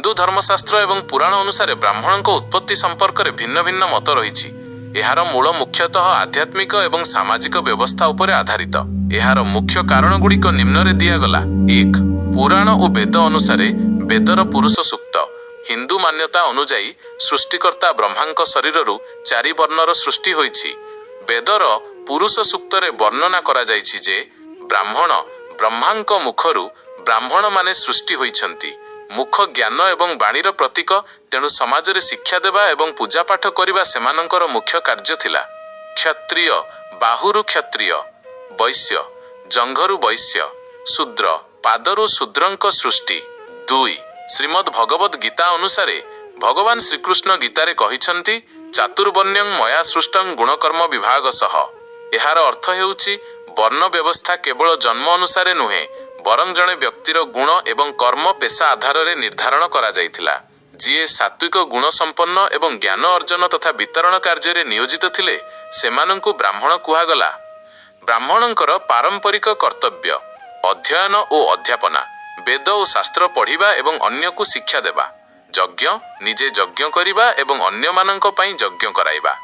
ହିନ୍ଦୁ ଧର୍ମଶାସ୍ତ୍ର ଏବଂ ପୁରାଣ ଅନୁସାରେ ବ୍ରାହ୍ମଣଙ୍କ ଉତ୍ପତ୍ତି ସମ୍ପର୍କରେ ଭିନ୍ନ ଭିନ୍ନ ମତ ରହିଛି। ଏହାର ମୂଳ ମୁଖ୍ୟତଃ ଆଧ୍ୟାତ୍ମିକ ଏବଂ ସାମାଜିକ ବ୍ୟବସ୍ଥା ଉପରେ ଆଧାରିତ। ଏହାର ମୁଖ୍ୟ କାରଣଗୁଡ଼ିକ ନିମ୍ନରେ ଦିଆଗଲା। 1, ପୁରାଣ ଓ ବେଦ ଅନୁସାରେ, ବେଦର ପୁରୁଷ ସୂକ୍ତ। ହିନ୍ଦୁ ମାନ୍ୟତା ଅନୁଯାୟୀ, ସୃଷ୍ଟିକର୍ତ୍ତା ବ୍ରହ୍ମାଙ୍କ ଶରୀରରୁ ଚାରି ବର୍ଣ୍ଣର ସୃଷ୍ଟି ହୋଇଛି। ବେଦର ପୁରୁଷ ସୂକ୍ତରେ ବର୍ଣ୍ଣନା କରାଯାଇଛି ଯେ ବ୍ରାହ୍ମଣ, ବ୍ରହ୍ମାଙ୍କ ମୁଖରୁ ବ୍ରାହ୍ମଣମାନେ ସୃଷ୍ଟି ହୋଇଛନ୍ତି। ମୁଖ ଜ୍ଞାନ ଏବଂ ବାଣୀର ପ୍ରତୀକ, ତେଣୁ ସମାଜରେ ଶିକ୍ଷା ଦେବା ଏବଂ ପୂଜାପାଠ କରିବା ସେମାନଙ୍କର ମୁଖ୍ୟ କାର୍ଯ୍ୟ ଥିଲା। କ୍ଷତ୍ରିୟ, ବାହୁରୁ କ୍ଷତ୍ରିୟ। ବୈଶ୍ୟ, ଜଙ୍ଘରୁ ବୈଶ୍ୟ। ଶୂଦ୍ର, ପାଦରୁ ଶୂଦ୍ରଙ୍କ ସୃଷ୍ଟି। 2, ଶ୍ରୀମଦ୍ ଭଗବଦ୍ ଗୀତା ଅନୁସାରେ, ଭଗବାନ ଶ୍ରୀକୃଷ୍ଣ ଗୀତାରେ କହିଛନ୍ତି, "ଚାତୁର୍ବର୍ଣ୍ଣ୍ୟଂ ମୟା ସୃଷ୍ଟଂ ଗୁଣକର୍ମ ବିଭାଗ ସହ"। ଏହାର ଅର୍ଥ ହେଉଛି, ବର୍ଣ୍ଣ ବ୍ୟବସ୍ଥା କେବଳ ଜନ୍ମ ଅନୁସାରେ ନୁହେଁ, ବରଂ ଜଣେ ବ୍ୟକ୍ତିର ଗୁଣ ଏବଂ କର୍ମ ପେଶା ଆଧାରରେ ନିର୍ଦ୍ଧାରଣ କରାଯାଇଥିଲା। ଯିଏ ସାତ୍ୱିକ ଗୁଣ ସମ୍ପନ୍ନ ଏବଂ ଜ୍ଞାନ ଅର୍ଜନ ତଥା ବିତରଣ କାର୍ଯ୍ୟରେ ନିୟୋଜିତ ଥିଲେ, ସେମାନଙ୍କୁ ବ୍ରାହ୍ମଣ କୁହାଗଲା। ବ୍ରାହ୍ମଣଙ୍କର ପାରମ୍ପରିକ କର୍ତ୍ତବ୍ୟ ଅଧ୍ୟୟନ ଓ ଅଧ୍ୟାପନା, ବେଦ ଓ ଶାସ୍ତ୍ର ପଢ଼ିବା ଏବଂ ଅନ୍ୟକୁ ଶିକ୍ଷା ଦେବା। ଯଜ୍ଞ, ନିଜେ ଯଜ୍ଞ କରିବା ଏବଂ ଅନ୍ୟମାନଙ୍କ ପାଇଁ ଯଜ୍ଞ କରାଇବା।